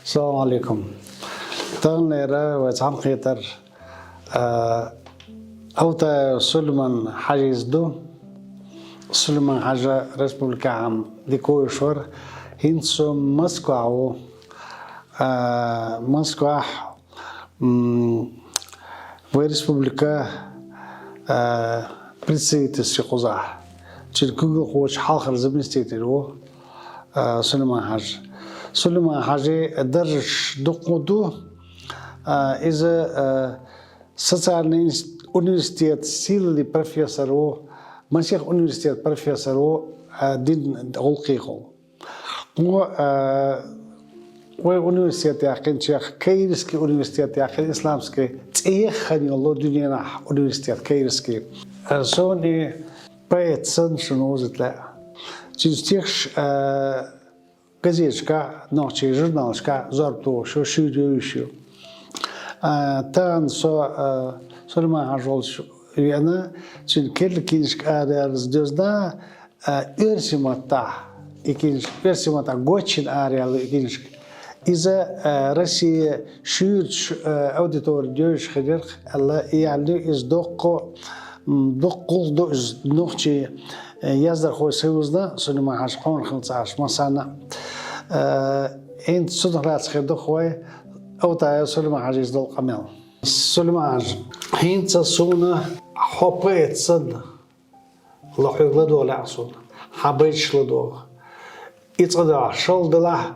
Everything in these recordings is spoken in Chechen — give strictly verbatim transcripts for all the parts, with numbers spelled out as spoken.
Салам алейкум. Таханлера вай цхьаьнакхетар, а, Алтаев Сулейман-Хьажийс ду. Сулейман-Хьажа республикахь-м дика вуйш вар. ХӀинца со Москвахь ву. А, Москвахь, м, вай республика, а, представительский кхузахь. Цуьнан куьйгалхочун хьалхара заместитель ву, а, Сулейман-Хьажа. Сулейман-Хьажин даржаш дукха ду. А, иза, а, социальный инс-, университет сийлали профессор ву, масех университет профессор ву, а, дин гӀуллакхехула. Кхо, а, вай университет яьккхинчех, Каирский университет яьккхина, исламский, цӀе еххана йолу дуьненахь университет Каирский. А, суна и поэт санна шуна вовзийта лаьа. Цуьнан стихаш, а, газеташкахь, нохчийн журналашкахь зорба тухуш ю, шуьйра йовзуш ю. А, тахана со, а, Сулейман-Хьажа волчу веана, цуьнан керла киншка араяьлларца доьзна, а, оьрсийн маттахь и киншка, оьрсийн маттахь гочйина араяьлла и киншка. Иза, а, Россин шуьйрачу, а, аудиторина йовзуш хир яра аьлла, и яьлла ю иза доккха, м, доккха гӀуллакх ду иза нохчийн, а, яздархойн союзна, Сулейман-Хьажа, хьуна хилла ца Ӏаш массарна. А, хӀинца цунах лаьцна хир ду-кх вай Алтаев Сулейман-Хьажийс долу къамел. Сулейман-Хьажа, хӀинца суна хьо поэт санна, ла хьоьга ладогӀа лаьа суна, хьан байташ ладогӀа. И цкъа дуьхьа шала делахь,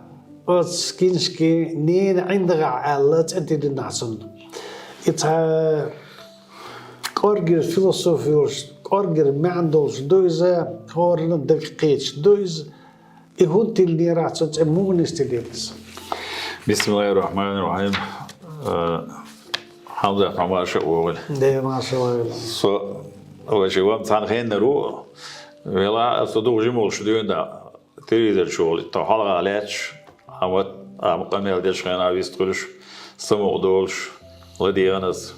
оцу киншкин «Ненан ӀиндагӀехь» аьлла цӀе тиллина цунна. И цхьа кӀоргера философи йолуш, кӀоргера маьӀна долуш ду иза, хӀоранна дага кхеташ ду иза. И хӀунда тиллинера цунна цӀе, муха нисделира иза? Бисмиллахир-рахманир-рахим. Э, Хьамзат, хьо марша вогӀийла. Дела марша вогӀийла. Со вайшиъ ван цхьаьна хеннара ву, велахь а, со дукха жима волуш дуьйна дӀа, телевизор чу волу, тхо хьалха лаьтташ, Ахьмад, Ахьмад къамел деш хенахь вист хуьлуш, самукъа долуш, ладегӀана ас.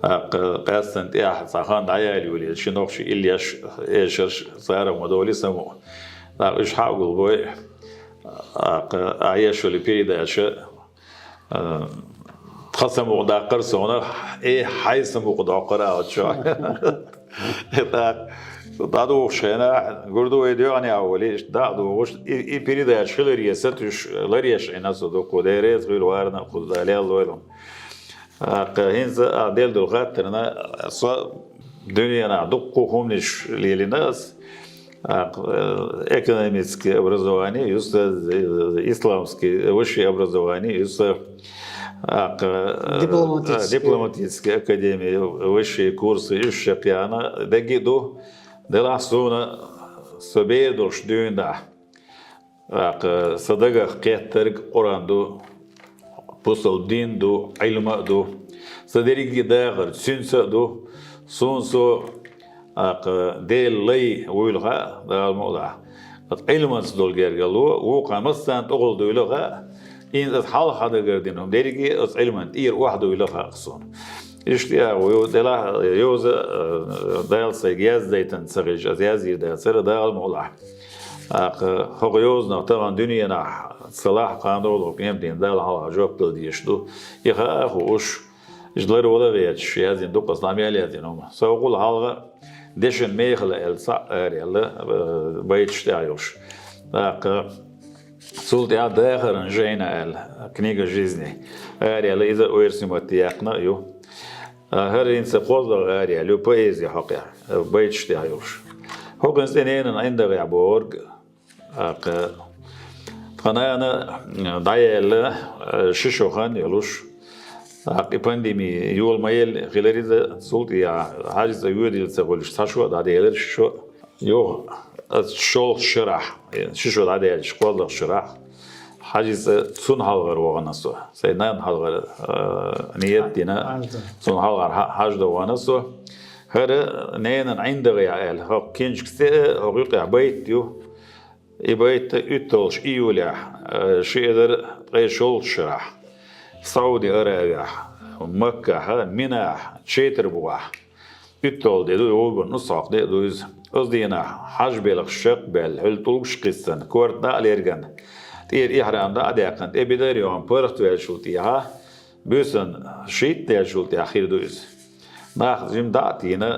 ТӀаккха къаьсттина тӀехь цхьа хан дӀаяьлла йолийла, ши нохчи иллеш, эшарш, царах ма долий самукъа. ТӀаккха уьш хьа а гулбой, тӀаккха ахь еш йолу передача, а, тхан самукъа даккхара суна, э, хьайн самукъа доккхура аьлла чохь. ТӀаккха дӀадухуш хенахь, гур ду вай доьгӀанехь волий, иштта дӀа а духуш, и, и передача хиларе сатуьйсуш, ларъеш Ӏийна со дуккха, Дела реза хуьлда варна а, кхуза Дала ял лойла. ТӀаккха хӀинца а делла долу хаттарна, со дуьненахь дуккха хӀуманаш лелийна ас. ТӀаккха, э, экономическое образование ю сан, э, исламский высшее образование ю сан. ТӀаккха, э, дипломатический, дипломатическая академия, высшие курсы, уьш шекъяна, дерриге а ду. Делахь суна со бер долуш дуьйна дӀа. ТӀаккха сан дагах кхеттарг Къуръан ду, бусалба дин ду, Ӏилма а ду. Сан дерриге а дахар цуьнца а ду. Суна со, тӀаккха, Делан лай вуйла хаьа, Дала мукъ лахь. Ткъа Ӏилманца долу гергарло вукхарна массарна тӀехула дуйла хаьа. ХӀинца аса хьалха хьан дагардина хӀума дерриге а аса Ӏилман тӀера охьадуйла хаьа суна. Иштта а ву, делахь йоза, э, Дала сайга яздайтина ца хилча, аса язйийр дацара, Дала мукъ лахь. ТӀаккха хӀокху йозанах тахана дуьненахь ца лахь, кхана долу къематдийнахь Далла хьалха жоп дала дезаш ду. И хаа а хууш, иза ларвала а гӀерташ, яздина дуккха а, аса дӀа мел яздина хӀума. Со хӀокхул хьалха дешан мехала аьлла цхьаъ араяьлла, э, байташ тӀехь йолуш. ТӀаккха цул тӀаьхьа «Дахаран жайна» аьлла, «Книга жизни» араяьлла, иза оьрсийн матте яьккхина а ю. ХӀара хӀинца кхозлагӀа араяьлла ю, поэзи хьокъехь, байташ тӀехь йолуш. ХӀокхуьнца тӀе «Ненан ӀиндагӀехь» бохург, тӀаккха тхан нана дӀаяьлла, ши шо хан йолуш, тӀаккха и пандеми йола ма елла хилира иза, цул тӀаьхьа Хьаьжа цӀа воьдийла ца хуьлуш, цхьа шо а дӀаделира, ши шо а. Юха, аса шолгӀачу шарахь, ши шо дӀадаьлча, кхозлагӀчу шарахь, Хьаьжа цӀа цунна хьалхара вахана со. Сайн нанна хьалхара, а, ниет а дина, цунна хьалхара хьа-, Хьаьжа до вахана со. ХӀара «Ненан ӀиндагӀехь» аьлла, хӀокху киншка цӀе а, хӀокху юкъехь байт ю. И байт уьтталгӀачу июлехь, э, ши эзар ткъе шолгӀачу шарахь, Сауди Аравехь, Маккахь, Минахь, Четар-бухахь, уьтталгӀа де ду, гӀурбан нусхьокху де а ду иза. Оцу дийнахь хьаж-белхаш чекхбаьлла, хьуьлла тӀулгаш кхиссина, корта дӀа а лергана, тӀера ихьрам дӀа а даьккхина, тӀе бедар а йохна, паргӀатваьллачул тӀехьа, буьйсанна шийтта даьллачул тӀехьа хир ду иза. Нах жимма дӀа а тийна,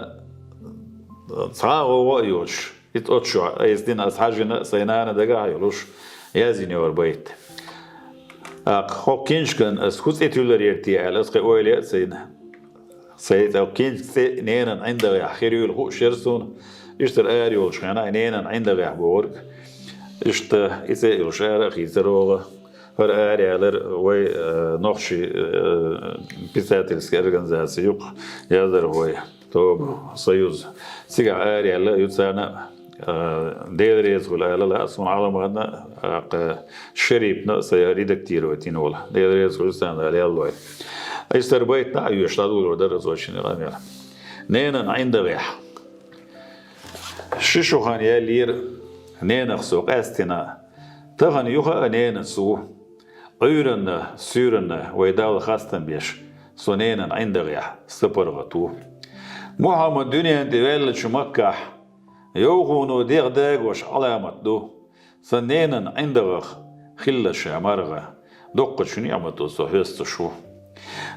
цхьа а гӀовгӀа а йоцуш, иза оццу чохь айса дина аса хьаьжжина, сайн нана дагахь а йолуш, яздина йора байт. ТӀаккха хӀокху киншкан аса хӀун цӀе туьллур яра те аьлла, аса кхин ойла яц сайна. Сайн цӀе, киншка цӀе «Ненан ӀиндагӀехь» хир юйла хууш яра суна, иштта ара йолчу хенахь «Ненан ӀиндагӀехь» бохург. Иштта и цӀе а йолуш ара а хийцара оха. ХӀара ара ялар вай, э, нохчий, э, писательский организаци юкъа яздархой тоба, союз. Цигахь ара яьлла ю царна, э, Дела реза хуьлда ала лаьа суна Ӏаламатна, тӀаккха Шерипна а, сайн редактировать йина волу. Дела реза хуьлда царна, Дала ял лойла. Иштта хӀара байт дӀа а оьшуш, дӀадолор дара аса вайшинна къамел. «Ненан ӀиндагӀехь». Ши шо хан яьллера ненах со къаьстина. Тахана юха а ненан со. Ӏуьйранна, суьйранна вай Далла хастам беш, со ненан ӀиндагӀехь, сан паргӀат ву. Мухьаммад дуьнен тӀе ваьллачу Маккахь йовхо дегӀ дагош Ӏаламат ду. Сан ненан ӀиндагӀах хилла ша маргӀа, доккхачу ниӀмато со хьоьстуш ву.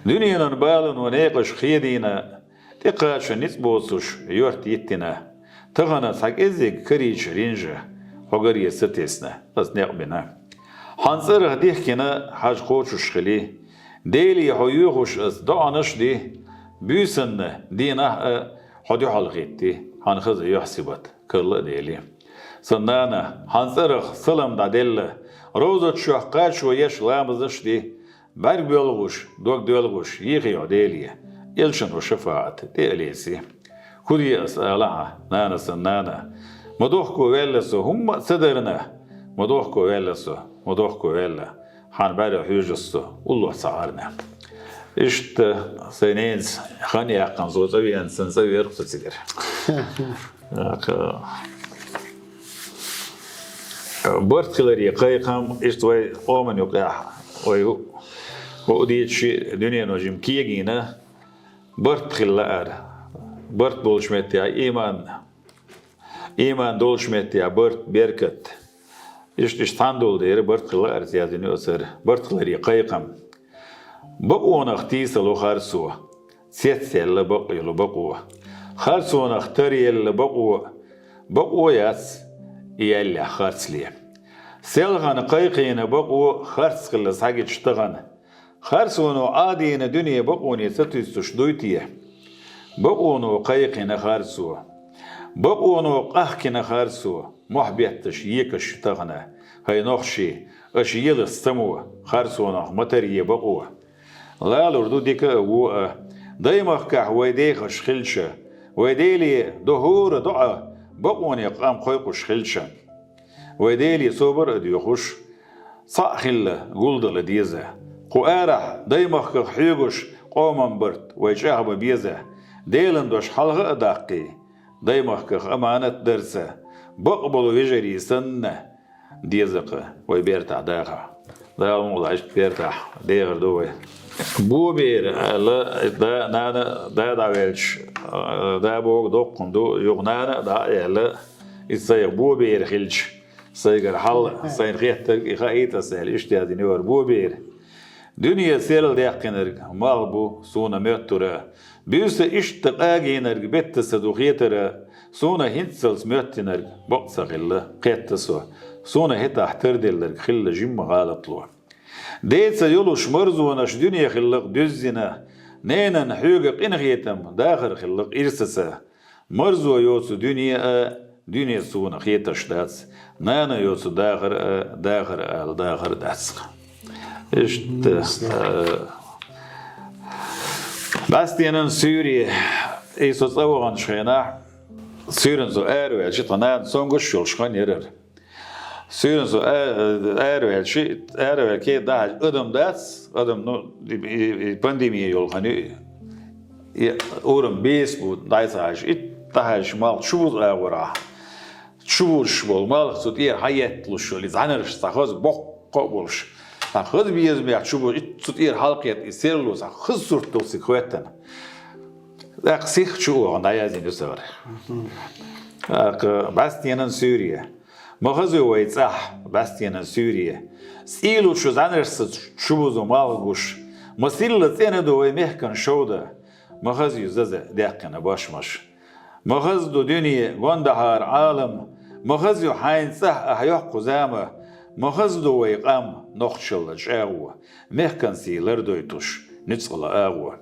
Дуьненан балано некъаш хедийна, тӀекхача ницкъ боцуш йорта йиттина. Тахана цхьа кӀеззиг карийча ринжа, хьо гаре сатесна, аса некъ бина. Хьан цӀарах дихкина хьажа кхочуш хили. Деле хьо йоьхуш аса доӀанаш а ди, буьйсанна, дийнахь а хьо дуьхьал хӀитти, хьан хаза юьхь-сибат карла а дели. Сан нана, хьан цӀарах салам дӀаделла, роза чохь кхачо еш ламазаш а ди, бӀаьрг боьлхуш, дог доьлхуш, йийхи хьо Деле, элчано шафаӀат тӀе а леси. ХӀун де аса ала хьан, нана сан нана? Ма дохко ваьлла со, хӀумма а ца дарна. Ма дохко ваьлла со, ма дохко ваьлла. Хьан бӀаьрга хьоьжуш со, уллохь ца Ӏарна. Иштта сайн ненца хан яьккхина, со цӀа веана санна, цӀа веара со цигара. ТӀаккха барт хиларе кхайкхам, иштта вай къоман юкъехь, вай хӀу-, хӀу дийцчи дуьнено жима кегийна, барт хила лаьара. Барт болчу меттехь иман, иман долчу меттехь барт, беркат. Иштта, иштта цхьаьна долу дера барт хила лаьара, яздина ю аса хӀара. Барт хиларе кхайкхам. Бакъонах тийсало харцо, цецъелла бакъ йолу бакъо. Харцонах таръелла бакъо, бакъо яц, и яьллехь харцле. Селхана кхайкхийна бакъо харц хилла схьагича тахана. Харцоно Ӏадийна дуьне бакъоне ца туьстуш дуй те? Бакъоно кхайкхина харцо. Бакъоно къахкина харцо, мохь бетташ екаш тахана. ХӀай нохчий, аша елас ца мо, харцонах ма таръе бакъо. Лалур ду дика а, вон а, даймахкахь вай дехаш хилча, вай Деле до хӀора доӀа бакъонех къам кхойкхуш хилча. Вай Деле собар а доьхуш, цхьаъ хилла гулдала деза. Кху арахь даймахках хьоьгуш къоман барт вай чӀагӀ бан беза. Делан дош хьалха а даккхий, даймахках аманат дарца, бакъ болу вежарий санна, деза-кха вай бертахь дахар. Дала мукъ лахь, иштта бертахь дехар ду вай. Бобер аьлла, да, нана, да дӀавелча, а, да бохург доккха ду, юха нана а дӀа а аьлла, иза сайх бобер хилча, сайгара хьал, сайна хеттарг и хаийта аса аьлла, иштта яздина ю хӀара бобер. Дуьне серладаьккхинарг малх бу суна моьттура. Буьйса иштта къагийнарг бетта са ду хетара. Суна хӀинццалц моьттинарг бакъ ца хилла, кхетта со. Суна хӀетахь тарделларг хилла жимма гӀалатло. Деца йолуш марзонаш дуьне хиллакх дуьззина. Ненан хьоьга къинхетам дахар хиллакх ирсаца. Марзо йоцу дуьне а, дуьне суна хеташ дац. Нана йоцу дахар а, дахар ала дахар дац. Иштта, э, бӀаьстенан суьйре, и со цӀа ваханчу хенахь, суьйранна со араваьлча, тхан нана цомгуш йолуш хан яра. Суьйранна со а-, араваьлча, араваьлла кхета дӀахьаьжча, адам дац, адам, ну, и, и, и пандемия йолу хан ю и. И урам беса бу дӀайса хьажа, итт хьажа малх чу буза агӀора. Чу бузаш болу малх цу тӀера хьаетталуш йолу, и зӀаьнарш цхьа хаза боккха а болуш. Цхьа хаза безамехь чу буза, итт цу тӀера хьалакхетта и серло цхьа хаза сурт долу цига хӀоьттина. ТӀаккха сиха чу оха дӀаяздина ю ца вара. ТӀаккха бӀаьстенан суьйре. Ма хаза ю вай цӀахь, бӀаьстенан суьйре. ЦӀийлучу зӀаьнаршца чу бузу малх гуш. Ма сирла цӀена ду вай мехкан шовда. Ма хаза ю заза даьккхина башмаш. Ма хаза ду дуьне гондахьара Ӏалам. Ма хаза ю хьайна цӀахь ахь йоккху зама. Ма хаза ду вай къам нохчалла чӀагӀо. Мехкан сий лардойтуш, нуьцкъала агӀо.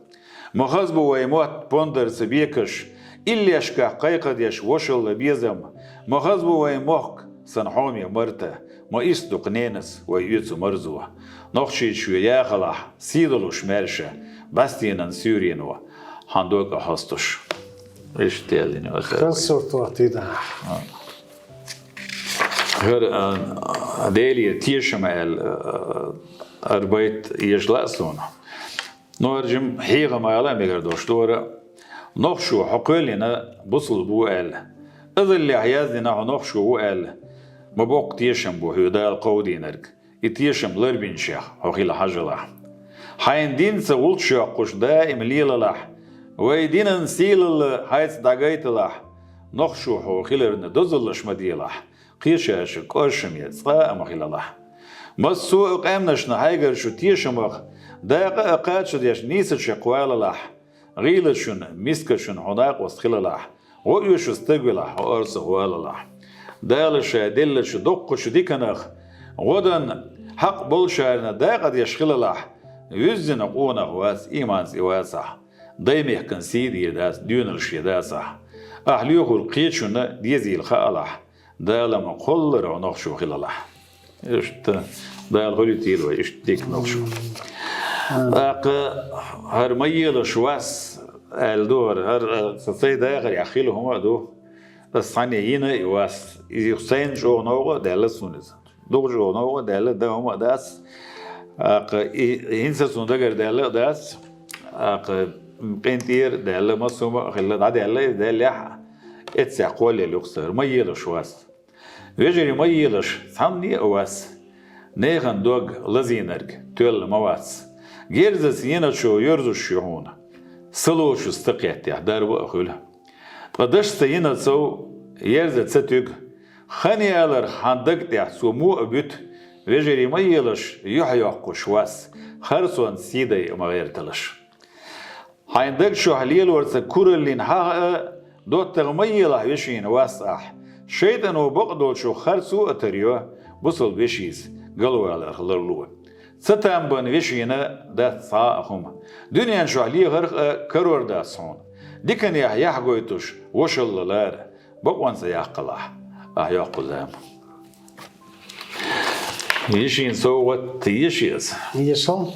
Ма хаза бу вай мотт пондарца бекаш, иллешкахь кхайкхадеш вошалла безам. Ма хаза бу вай мохк сан хьоме марта, ма ист ду-кх ненас вай оьцу марзо. Нохчийчоь яхалахь, сий долуш маьрша, бӀаьстенан суьйрено, хьан дог а хьостуш. Иштта яздина аса. Хаза сурт вахтий да. ХӀара, а, Делера тешам аьлла, а, хӀара байт эшла а суна. Ну, хӀара жима хьехам ала а мегар долуш ду хӀара. Нохчо хьо кхоьллина бусулба ву аьлла. Азаллехь яздина хьо нохчо ву аьлла. Ма боккха тешам бу хьоьга Дала кховдийнарг. И тешам ларбинчех хьо хила хьажалахь. Хьайна динца гӀулч йоккхуш даим лелалахь. Вай динан сийлалла хьайца дӀагайталахь. Нохчо хьо хиларна дозаллаш ма делахь. Кхечаьршиг кӀоршаме цкъа а ма хилалахь. Массо а къаьмнашна хьайгара чу тешамах дакъа а кхачадеш нийса чекхвалалахь. ГӀийлачун, мискачун хьо накъост хилалахь. ГӀо оьшу стаг велахь, хьо орцах валалахь. Дала ша деллачу доккхачу диканах гӀо дан хьакъ болчарна дакъа деш хилалахь. Вуьззина къонах вац, ийманца и вацахь. Дай мехкан сий дийр дац, доьналла шен дацахь. Ахь лоьхург кхечунна дезийла хаалахь. Дала ма кхоллара хьо нохчо хилалахь. Иштта, Дала хуьлуьйтийла вай, иштта дика нохчо. ТӀаккха хӀара ма елаш вас, аьлла ду хӀара, хӀара, а, сан сай дахарехь хилла хӀума а ду. Ас цхьанне йина и вас. Иза сайна чӀогӀа новкъа а даьлла суна иза. Дукха чӀогӀа новкъа а даьлла, дан хӀума а дац. ТӀаккха и, хӀинца суна дагара даьлла а дац. ТӀаккха къинтӀера даьлла, массо а хӀума а хилла, дӀадаьлла иза, даьллехь а, эццехь кхоллаелла ю-кх сан хӀара, ма елаш вас. Вежарий, ма елаш, цхьанне а вас, нехан дог лазийнарг тоьлла ма вац. Герзаца йиначо йоьрзуш ю хьуна, са лоцуш ца кхеттехь, дарба а хуьлу. Ткъа дашца йиначо ерза ца туьгу, хан яларх хьан даг тӀехь цо мо а буьту. Вежарий, ма елаш, юьхь йоккхуш вас, харцонца сий дай а ма гӀерталаш. Хьайн даг чохь лелорца кураллин хьаха а, доттагӀа ма елахь вешина вас ахь. ШайтӀано бакъдолчух харцо а тарйо, бусалба вешица галваларх ларло. Ца там бан вешина дац цхьа а хӀума. Дуьнен чохь лехарх а карор дац хьуна. Диканехь яхь гойтуш, вошалла лара. Бакъонца яккхалахь, ахь йоккху зама. Йишин совгӀат еши аса. Ешал.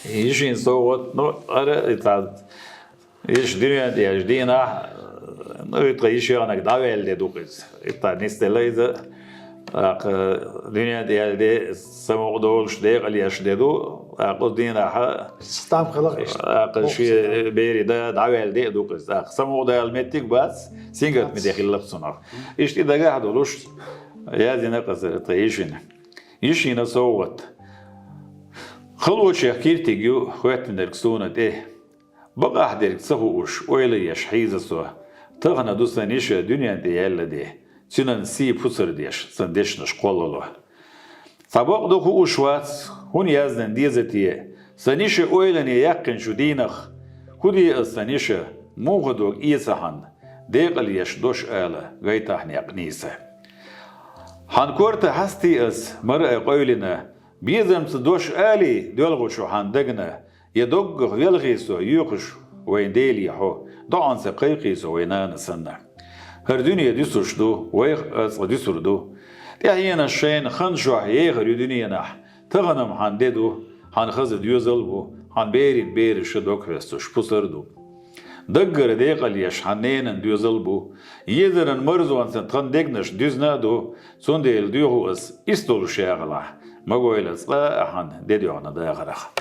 Йишин совгӀат, ну, ара, и цхьа, йиш дуьнен тӀе еш дийнахь, ну, и тхан йиш ягӀнаг дӀаваьлла де ду-кх иза. И тхан нисделла иза, тӀаккха дуьнен тӀе еш де, самукъа долуш, декъал еш де ду, тӀаккха оцу дийнахь, стам хиларх иштта, тӀаккха шен берийн да дӀаваьлла де а ду-кх иза. ТӀаккха самукъа дала меттиг бац, сингаттаме де хилла-кх цунах. Иштта и дагахь долуш, яздина-кх аса тхан йишина. Йишина совгӀат. Халочех киртиг ю хӀоьттинарг суна тӀе. Бакъахь дерг ца хууш, ойла еш хьийза со. Тахана ду сан йиша дуьнен тӀе яьлла де. Цуьнан сий пусар деш, сан дешнаш кхоллало. Цхьа бакъ ду хууш вац, хӀунда яздина деза те, сан йиша ойлане яьккхинчу дийнах. ХӀун де аса сан йиша, муха дог эца хьан, декъал еш дош ала, гайтахь некъ нийса. Хьан корта хьастий ас, мара а къевлина, безамца дош алий, доьлхучу хьан дагна, я доггах велхий со, йоьхуш вайн Деле хьо, доӀанца кхайкхий со вайн нана санна. ХӀара дуьне дуьсуш ду, вайх а цкъа дуьсур ду. ТӀаьхьенаш шайна хан чохь ехар ю дуьненахь, тахана-м хьан де ду, хьан хаза доьзал бу, хьан берийн бераша дог хьоьстуш пусар ду. Даггара декъал еш хьан ненан доьзал бу. Езаран марзонца тхан дегнаш дуьзна а ду, цундела доьху ас, ист долуш яхалахь, ма гойла цкъа а хьан де доьгӀна дахарах.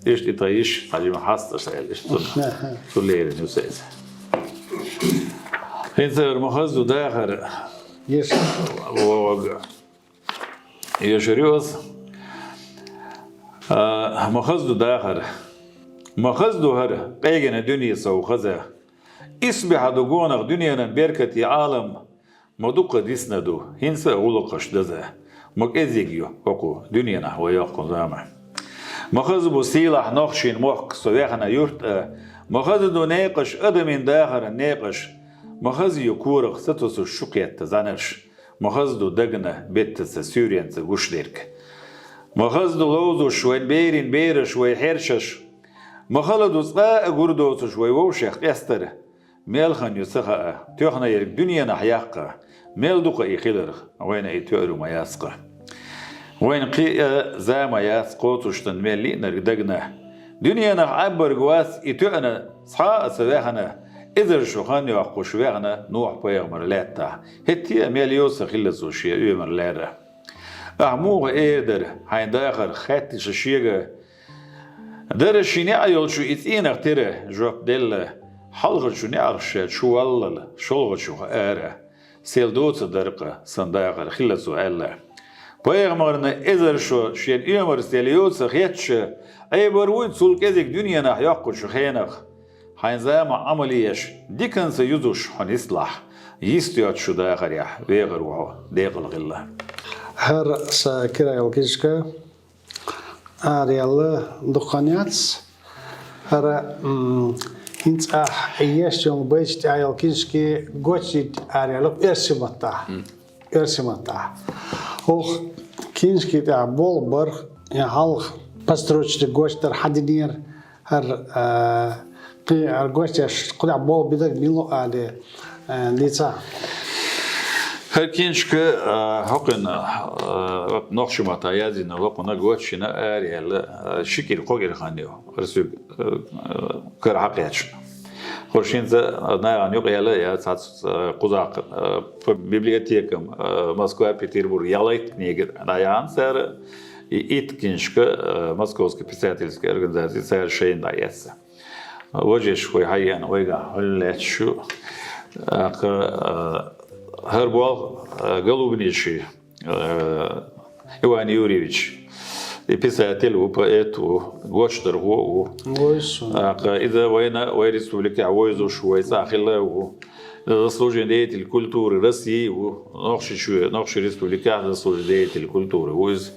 Иштта и тха йиша хьажа ма хьаста ша аьлла, иштта цунна. Цу лерина ю са иза. ХӀинца ара ма хаза ду дахар. Еш. Вога. Ешар ю ас. А, ма хаза ду дахар. Ма хаза ду хӀара, къегина дуьне сов хаза. Исбаьхьа ду гонах дуьненан беркате Ӏалам, ма дукха дисна ду, хӀинца а гӀулакхаш даза. Ма кӀезига ю хӀокху дуьненахь вай йоккху зама. Ма хаза бу сийлахь нохчийн мохк со вехна юрт а, ма хаза ду некъаш адамийн дахаран некъаш, ма хаза ю корах сатосуш шу кхетта зӀанарш, ма хаза ду дагна беттаца суьйренца гуш дерг. Ма хаза ду ловзуш вайн берийн бераш, вай хьерчаш, ма хала ду цкъа а гур доцуш вай вовшех къестар. Мел хан ю ца хаа, тоьхна ерг дуьненахь яккха, мел дукха и хиларх, вайна и тоьар ю ма яц-кха. Вайна кхин а за ма яц кхоцуштан мел лиънарг дагна. Дуьненахь Ӏаббарг вац и тоьъна цхьа а ца вехна, эзар шо хан йоккхуш вехна Нухь-пайхамар лаьттахь, хӀетте а мел йоса хилла цо шен оьмар лаьрра. Ахь муха эр дара, хьайн дахар хаьттича шега, дара ши неӀ йолчу и цӀенах тера жоп делла, хьалхарчу неӀарх ша чу валлал, шолгӀачух ара. Сел доца даркъа, сан дахар хилла цо аьлла. Пайхамарна эзар шо шен оьмар сел йоца хетча, Ӏебар вуй цул кӀезиг дуьненахь йоккхучу хенах. Хьайн зама Ӏамал еш, диканца юзуш хьо нислахь, йист йоцчу дахарехь вехар ву хьо декъала хилла. ХӀара са кира йолу книжка араяьлла дукха хан яц. ХӀара, м, хӀинца ахь еш йолу байташ тӀехь йолу книжки гочдийта араяьлла оьрсийн маттахь. Оьрсийн маттахь. Оха книжки тӀехь болх бар, я хьалха построчный гочдар хьан динера, хӀара, а, кхин хӀара гочдеш кху тӀехь болх бинарг мила ву аьлла, а, дийца. ХӀара книжка, а, хӀокхуьнан, а, нохчийн маттахь язйина, хӀокхуьнан гочйина араяьлла, а, ши кӀира, кхо кӀира хан ю. ХӀара соьга, а, кара хьакхаьчна. ХӀорш хӀинца нахана юкъа яьлла я цхьацца, а, кхузахь, а, по библиотекам, а, Москва, Петербург ялайта книга дӀаяхьна цара. И итт книжка, а, Московская писательская организация цара шайна дӀаэцна. Вожаш вай хьаеана, вайгахь хьуьлла лаьтташ ю. ТӀаккха, а, хӀара болх, а, Голубничин, а, Иван Юрьевич. И писатель ву, поэт ву, гочдархо а ву. Вуй со. ТӀаккха иза вайна, вай республикехь вовзуш, вай цӀахь хилла а ву. Заслуженный деятель культуры России ву. Нохчийчоь, Нохчийн республикехь заслуженный деятель культуры ву иза.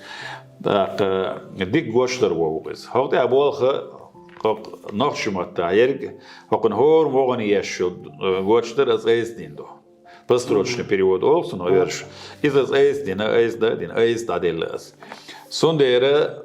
ТӀаккха дика гочдархо ву иза. ХӀокху тӀехь болх хӀокху нохчийн маттахь ерг, хӀокхуьнан хӀора могӀанна еш йолу, э, гочдар аса айса дина ду. Построчный перевод олу цунах оьрсаша. Иза аса айса дина, айса дан а дина, айса дӀаделла аса. Цундела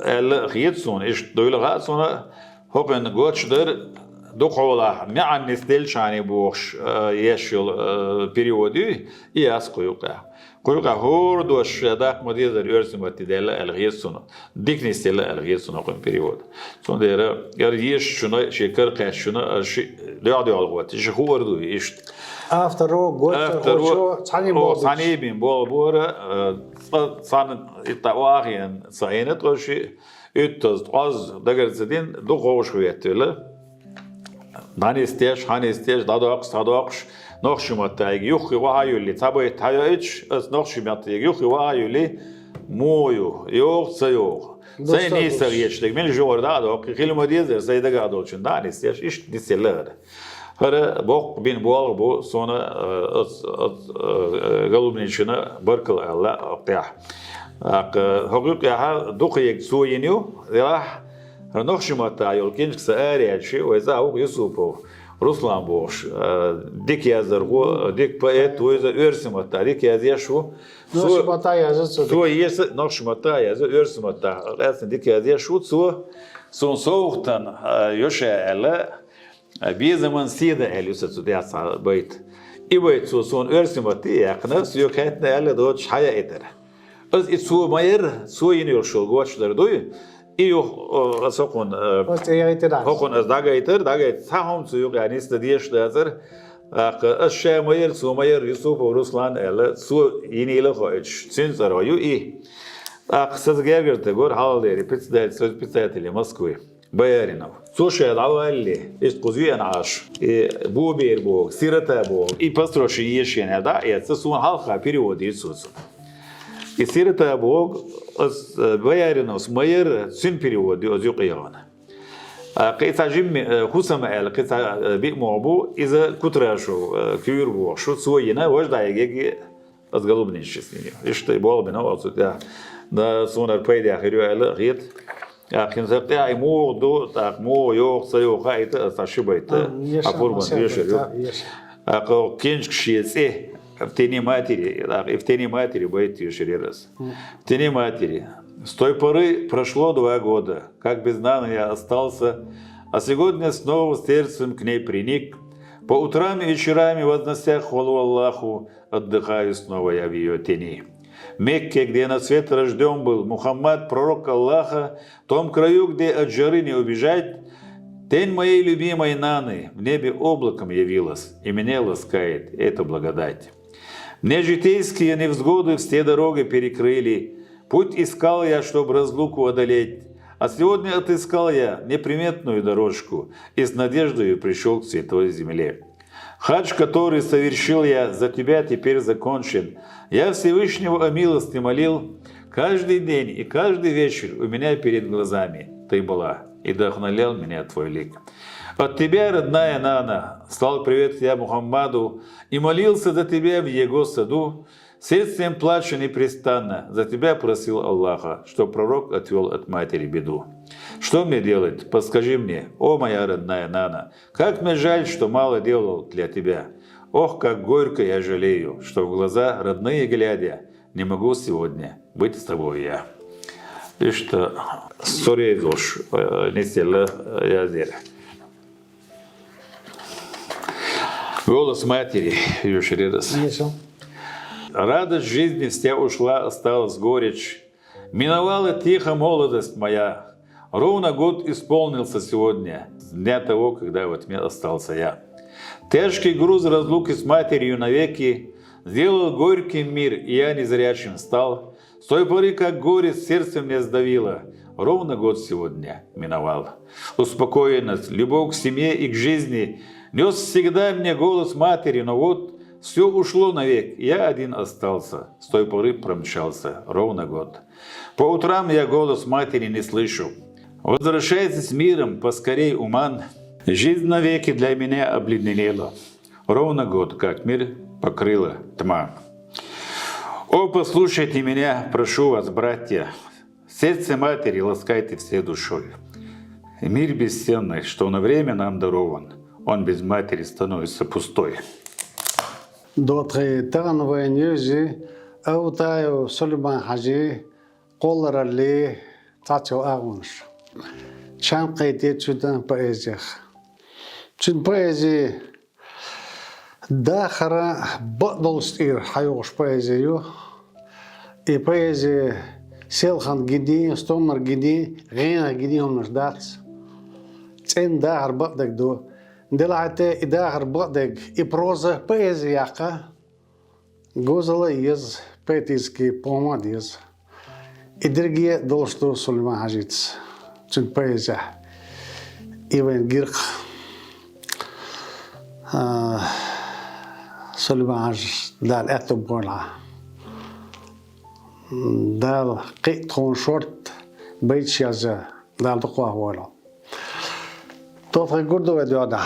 аьлла а хета суна, иштта дуйла хаьа суна, хӀокхуьнан гочдар дукха хьолахь маьӀна нисделлачарна бохуш, э, еш йолу, э, перевод ю, и яц кху юкъахь. Кху юкъахь хӀора дош ша даккха ма дезара оьрсийн матте даьлла аьлла хета суна. Дика нисделла аьлла хета суна хӀокхуьнан перевод. Цундела яра ешачунна, шен кара кхаьчначунна, ара шиъ дуьхьал-дуьхьал гӀоттийша, хуур ду иштта. Авторо, гочдархочо, авторо, цхьаьна о, болх бу. Цхьаьна бина болх бора, а, цкъа цхьаьна итта охьахиъна ца Ӏийна тхо шиъ, уьттазза, ткъозза дагар ца дина, дукха вовшахветтавелла. ДӀанисдеш, хьанисдеш, дӀадоккхуш, схьадоккхуш, нохчийн маттахь юххе охьа а юьллий, цхьа байт хьайоуьйтуш, аса нохчийн маттахь юххе охьа а юьллий, муха ю, йогӀу, ца йогӀу. Сайн нийса ца хеташ дерг, мила жугӀар дӀа а доккхий, хила ма дезара, сайн дагахь долчунна дӀа а нисдеш, иштта нисъелла хӀара. ХӀара боккха бина болх бу, суна, э, оц-, оц-, э, Голубничина баркалла аьлла оцу тӀехь. ТӀаккха, э, хӀокху юкъехь дукха ерг цо йина ю, делахь, хӀара нохчийн маттахь йолу книжка сан араяьлча, вай цӀахь ву Юсупов Руслан бохуш, э, дика яздархо, дика поэт ву иза, оьрсийн маттахь дика язъеш ву. Нохчийн маттахь язъеш ву цо. Цо еза, нохчийн маттахь язъеш, оьрсийн маттахь къаьстина дика язъеш ву цо. Суна совгӀатана, э, йо ша аьлла, э, безаман седа аьлла ю сан цу тӀехь цхьа байт. И байт цо суна оьрсийн матте а яьккхина, соьга хаьттина аьлла доцуш хьаяийтара. Аса и цо ма-ярра, цо йина йолуш йолу гочдар дуй. И юха, о, аса хӀокхунна, э, аса тӀе яйтира. ХӀокхунна аса дӀагайтира, дӀагайта цхьа хӀума цу юкъа нисдан дезаш дацара. ТӀаккха аса ша ма-ярра, цо ма-ярра, Юсупов Руслан аьлла, цо йинийла а хоуьйтуш, цуьнан цӀарах ю и. ТӀаккха са гергара тӀа гора хьалха дера председатель Союза писателей Москвы Бояринов. Цо ше дӀаваллале, иштта кхуза веана Ӏаш, и бо бер боху, сирота боху, и построчи ешена дӀа а эцна, суна хьалха перевод йира цо цунна. И сирота боху, ас, э, Бояриновс ма яра, цуьнан перевод ю аса юкъа яхана. А, кхин цхьа жимма, э, хӀусам аьлла, кхин цхьа, э, биъ могӀа бу, иза Кутрашев, э, Куьйра бохуш ву, цо йина, важа дӀайигеги ас Голубнича сними. Иштта болх бина оцу тӀехь. Да, суна хӀара пайдехь хир ю аьлла хета. ТӀаккха хӀинца тӀехь и муха ду, тӀаккха муха йоху, ца йоху хаийта, аса ши байта. А, еш, а, пурбан аса еш, байта, еш. ТӀаккха книжка шен цӀе «В тени матери», тӀаккха и «В тени матери» байта еш яра аса. «В тени матери». С той поры прошло два года, как без Наны я остался, а сегодня снова сердцем к ней приник. По утрам и вечерами, вознося хвалу Аллаху, отдыхаю снова я в её тени. В Мекке, где на свет рождён был Мухаммад, пророк Аллаха, в том краю, где от жары не убежать, тень моей любимой Наны в небе облаком явилась, и меня ласкает эта благодать. Мне житейские невзгоды все дороги перекрыли. Путь искал я, чтоб разлуку одолеть. А сегодня отыскал я неприметную дорожку и с надеждою пришёл к святой земле. Хадж, который совершил я, за тебя теперь закончен. Я Всевышнего о милости молил. Каждый день и каждый вечер у меня перед глазами ты была, и вдохновлял меня твой лик. От тебя, родная Нана, слал привет я Мухаммаду и молился за тебя в его саду. Сердцем плача непрестанно за тебя просил Аллаха, чтоб пророк отвёл от матери беду. Что мне делать? Подскажи мне, о моя родная Нана, как мне жаль, что мало делал для тебя. Ох, как горько я жалею, что в глаза родные глядя, не могу сегодня быть с тобой я. Иштта сурезуш, э, нисъелла, э, язъяра. «Голос матери», ю ширерас. Радость жизни вся ушла, осталась горечь. Миновала тихо молодость моя. Ровно год исполнился сегодня, с дня того, когда во тьме остался я. Тяжкий груз разлуки с матерью навеки сделал горьким мир, и я незрячим стал. С той поры, как горе сердце мне сдавило, ровно год сегодня миновал. Успокоенность, любовь к семье и к жизни нёс всегда мне голос матери, но вот всё ушло навек, я один остался. С той поры промчался ровно год. По утрам я голос матери не слышу. Возвращайтесь с миром поскорей, Уман. Жизнь навеки для меня обледенела. Ровно год, как мир покрыла тьма. О, послушайте меня, прошу вас, братья. Сердце матери ласкайте всей душой. Мир бесценный, что на время нам дарован, он без матери становится пустой. Дохкий тахана вайна йовза Аутаев Сулайман-Хьаьжин кхоллараллин цхьацца агӀонаш. Чам кхетта цуьнан поэзех. Цуьнан поэзи дахаран бакъдолчу тӀера хьайогӀуш поэзи ю. И поэзи селхана гина, стоммара гина, гӀенах гина хӀуманаш дац. ЦӀена дахар бакъдерг ду. Делахь а тӀе и дахар бакъдерг, и проза поэзи яккха, говзалла а еза, поэтический помада еза. И дерриге а долуш ду Сулайман-Хьаьжица, цуьнан поэзехь. И вайна гира-кх, а, Сулайман-Хьаьжа, Дала аьтто бойла хьан. Дала кхин а тхуна шортта байташ язъян Дала дукхах войла. Тоххара гур ду вай доьгӀна.